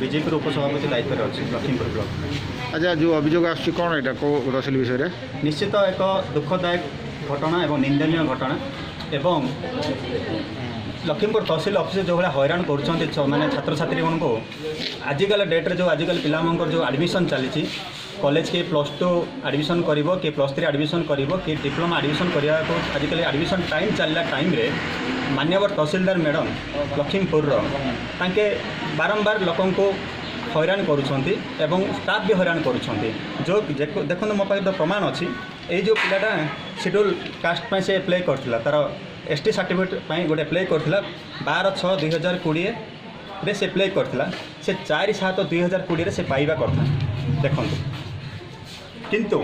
ବିଜେପିର ଉପସଭାପତି ଦାୟିତ୍ୱରେ ଅଛି ଲକ୍ଷ୍ମୀପୁର ବ୍ଲକ। ଆଚ୍ଛା, ଯେଉଁ ଅଭିଯୋଗ ଆସୁଛି କ'ଣ ଏଇଟା କେଉଁ ତହସିଲ ବିଷୟରେ? ନିଶ୍ଚିତ ଏକ ଦୁଃଖଦାୟକ ଘଟଣା ଏବଂ ନିନ୍ଦନୀୟ ଘଟଣା ଏବଂ ଲକ୍ଷ୍ମୀପୁର ତହସିଲ ଅଫିସରେ ଯେଉଁଭଳିଆ ହଇରାଣ କରୁଛନ୍ତି ମାନେ ଛାତ୍ରଛାତ୍ରୀମାନଙ୍କୁ। ଆଜିକାଲି ଡେଟ୍ରେ ଯେଉଁ ଆଜିକାଲି ପିଲାମାନଙ୍କର ଯେଉଁ ଆଡ଼ମିସନ୍ ଚାଲିଛି କଲେଜ, କିଏ +2 ଆଡ଼ମିସନ୍ କରିବ, କିଏ +3 ଆଡ଼ମିସନ୍ କରିବ, କିଏ ଡିପ୍ଲୋମା ଆଡ଼ମିସନ୍ କରିବାକୁ, ଆଜିକାଲି ଆଡ଼ମିସନ୍ ଟାଇମ୍ ଚାଲିଲା ଟାଇମ୍ରେ ମାନ୍ୟବର ତହସିଲଦାର ମ୍ୟାଡ଼ାମ୍ ଲକ୍ଷ୍ମୀପୁରର ତାଙ୍କେ ବାରମ୍ବାର ଲୋକଙ୍କୁ ହଇରାଣ କରୁଛନ୍ତି ଏବଂ ଷ୍ଟାଫ୍ ବି ହଇରାଣ କରୁଛନ୍ତି। ଯେଉଁ ଦେଖନ୍ତୁ, ମୋ ପାଖରେ ତ ପ୍ରମାଣ ଅଛି। ଏଇ ଯେଉଁ ପିଲାଟା ସିଡ୍ୟୁଲ୍ କାଷ୍ଟ ପାଇଁ ସେ ଆପ୍ଲାଏ କରିଥିଲା, ତା'ର ST certificate ପାଇଁ ଗୋଟେ ଆପ୍ଲାଏ କରିଥିଲା। 12/6/2020ରେ ସେ ଆପ୍ଲାଏ କରିଥିଲା। ସେ 4/7/2020ରେ ସେ ପାଇବା କଥା, ଦେଖନ୍ତୁ। କିନ୍ତୁ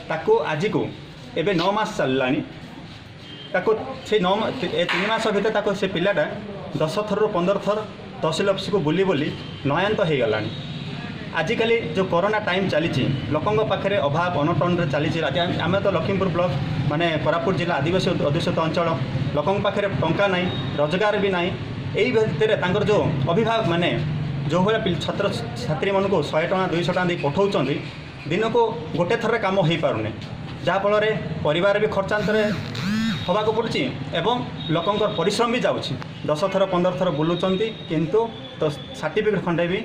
ତାକୁ ଆଜିକୁ ଏବେ 9 ମାସ ଚାଲିଲାଣି। ତାକୁ ସେ 9, ଏ 3 ମାସ ଭିତରେ ତାକୁ ସେ ପିଲାଟା 10 ଥରରୁ 15 ଥର ତହସିଲ ଅଫିସକୁ ବୁଲି ବୁଲି ନୟାନ୍ତ ହେଇଗଲାଣି। ଆଜିକାଲି ଯେଉଁ କରୋନା ଟାଇମ୍ ଚାଲିଛି, ଲୋକଙ୍କ ପାଖରେ ଅଭାବ ଅନଟନରେ ଚାଲିଛି। ଆଜି ଆମେ ତ ଲକ୍ଷ୍ମୀପୁର ବ୍ଲକ ମାନେ କୋରାପୁଟ ଜିଲ୍ଲା ଆଦିବାସୀ ଅଧ୍ୟୁଷିତ ଅଞ୍ଚଳ, ଲୋକଙ୍କ ପାଖରେ ଟଙ୍କା ନାହିଁ, ରୋଜଗାର ବି ନାହିଁ। ଏଇ ଭିତରେ ତାଙ୍କର ଯେଉଁ ଅଭିଭାବକ ମାନେ ଯେଉଁଭଳିଆ ଛାତ୍ରଛାତ୍ରୀମାନଙ୍କୁ 100 ଟଙ୍କା, 200 ଟଙ୍କା ଦେଇ ପଠାଉଛନ୍ତି, ଦିନକୁ ଗୋଟେ ଥରରେ କାମ ହେଇପାରୁନି, ଯାହାଫଳରେ ପରିବାର ବି ଖର୍ଚ୍ଚାନ୍ତରେ ହେବାକୁ ପଡ଼ୁଛି ଏବଂ ଲୋକଙ୍କର ପରିଶ୍ରମ ବି ଯାଉଛି। 10 ଥର 15 ଥର ବୁଲୁଛନ୍ତି, କିନ୍ତୁ ତ ସାର୍ଟିଫିକେଟ୍ ଖଣ୍ଡେ ବି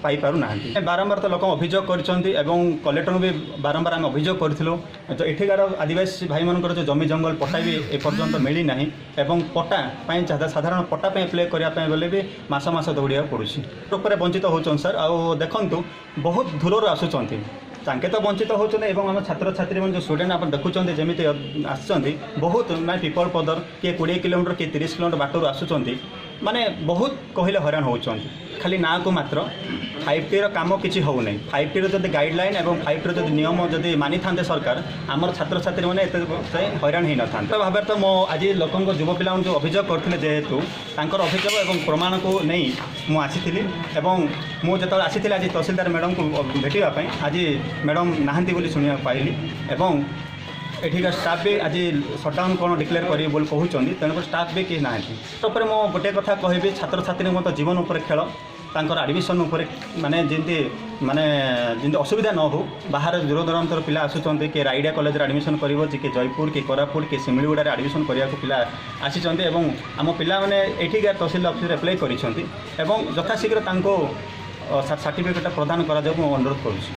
ପାଇପାରୁନାହାନ୍ତି। ବାରମ୍ବାର ତ ଲୋକ ଅଭିଯୋଗ କରିଛନ୍ତି ଏବଂ କଲେକ୍ଟରଙ୍କୁ ବି ବାରମ୍ବାର ଆମେ ଅଭିଯୋଗ କରିଥିଲୁ। ତ ଏଠିକାର ଆଦିବାସୀ ଭାଇମାନଙ୍କର ଯେଉଁ ଜମି ଜଙ୍ଗଲ ପଟ୍ଟା ବି ଏପର୍ଯ୍ୟନ୍ତ ମିଳିନାହିଁ ଏବଂ ପଟ୍ଟା ପାଇଁ, ସାଧାରଣ ପଟ୍ଟା ପାଇଁ ଆପ୍ଲାଏ କରିବା ପାଇଁ ଗଲେ ବି ମାସ ମାସ ଦୌଡ଼ିବାକୁ ପଡ଼ୁଛି। ଉପରେ ବଞ୍ଚିତ ହେଉଛନ୍ତି ସାର୍। ଆଉ ଦେଖନ୍ତୁ, ବହୁତ ଦୂରରୁ ଆସୁଛନ୍ତି, ତାଙ୍କେ ତ ବଞ୍ଚିତ ହେଉଛନ୍ତି ଏବଂ ଆମ ଛାତ୍ରଛାତ୍ରୀମାନେ ଯେଉଁ ଷ୍ଟୁଡେଣ୍ଟ ଆପଣ ଦେଖୁଛନ୍ତି ଯେମିତି ଆସିଛନ୍ତି, ବହୁତ ମାନେ ପିପଳ ପଦର, କିଏ 20 କିଲୋମିଟର, କିଏ 30 କିଲୋମିଟର ବାଟରୁ ଆସୁଛନ୍ତି। ମାନେ ବହୁତ କହିଲେ ହଇରାଣ ହେଉଛନ୍ତି। ଖାଲି ନାଁକୁ ମାତ୍ର 5Tର କାମ କିଛି ହେଉନାହିଁ। 5Tର ଯଦି ଗାଇଡ଼ଲାଇନ୍ ଏବଂ 5Tର ଯଦି ନିୟମ ଯଦି ମାନିଥାନ୍ତେ ସରକାର, ଆମର ଛାତ୍ରଛାତ୍ରୀମାନେ ଏତେ ଯାଏଁ ହଇରାଣ ହେଇନଥାନ୍ତେ। ଭାବରେ ତ ମୋ ଆଜି ଲୋକଙ୍କ ଯୁବ ପିଲାମାନେ ଯେଉଁ ଅଭିଯୋଗ କରିଥିଲେ, ଯେହେତୁ ତାଙ୍କର ଅଭିଯୋଗ ଏବଂ ପ୍ରମାଣକୁ ନେଇ ମୁଁ ଆସିଥିଲି ଏବଂ ମୁଁ ଯେତେବେଳେ ଆସିଥିଲି ଆଜି ତହସିଲଦାର ମ୍ୟାଡ଼ାମକୁ ଭେଟିବା ପାଇଁ, ଆଜି ମ୍ୟାଡ଼ାମ୍ ନାହାନ୍ତି ବୋଲି ଶୁଣିବାକୁ ପାଇଲି ଏବଂ ଏଠିକାର ଷ୍ଟାଫ୍ ବି ଆଜି ସଟ୍ଡାଉନ୍ କ'ଣ ଡିକ୍ଲେୟାର କରିବେ ବୋଲି କହୁଛନ୍ତି, ତେଣୁକରି ଷ୍ଟାଫ୍ ବି କେହି ନାହାନ୍ତି। ତାପରେ ମୁଁ ଗୋଟିଏ କଥା କହିବି, ଛାତ୍ରଛାତ୍ରୀଙ୍କ ତ ଜୀବନ ଉପରେ ଖେଳ, ତାଙ୍କର ଆଡ଼ମିସନ୍ ଉପରେ ମାନେ ଯେମିତି ଅସୁବିଧା ନ ହେଉ। ବାହାରେ ଦୂର ଦୂରାନ୍ତର ପିଲା ଆସୁଛନ୍ତି, କିଏ ରାଇଡ଼ିଆ କଲେଜରେ ଆଡ଼ମିସନ୍ କରିବ, କିଏ ଜୟପୁର, କିଏ କୋରାପୁଟ, କିଏ ସିମିଳିଗୁଡ଼ାରେ ଆଡ଼ମିସନ୍ କରିବାକୁ ପିଲା ଆସିଛନ୍ତି ଏବଂ ଆମ ପିଲାମାନେ ଏଠିକା ତହସିଲ ଅଫିସରେ ଆପ୍ଲାଏ କରିଛନ୍ତି ଏବଂ ଯଥାଶୀଘ୍ର ତାଙ୍କୁ ସାର୍ଟିଫିକେଟ୍ଟା ପ୍ରଦାନ କରାଯାଉ, ମୁଁ ଅନୁରୋଧ କରୁଛି।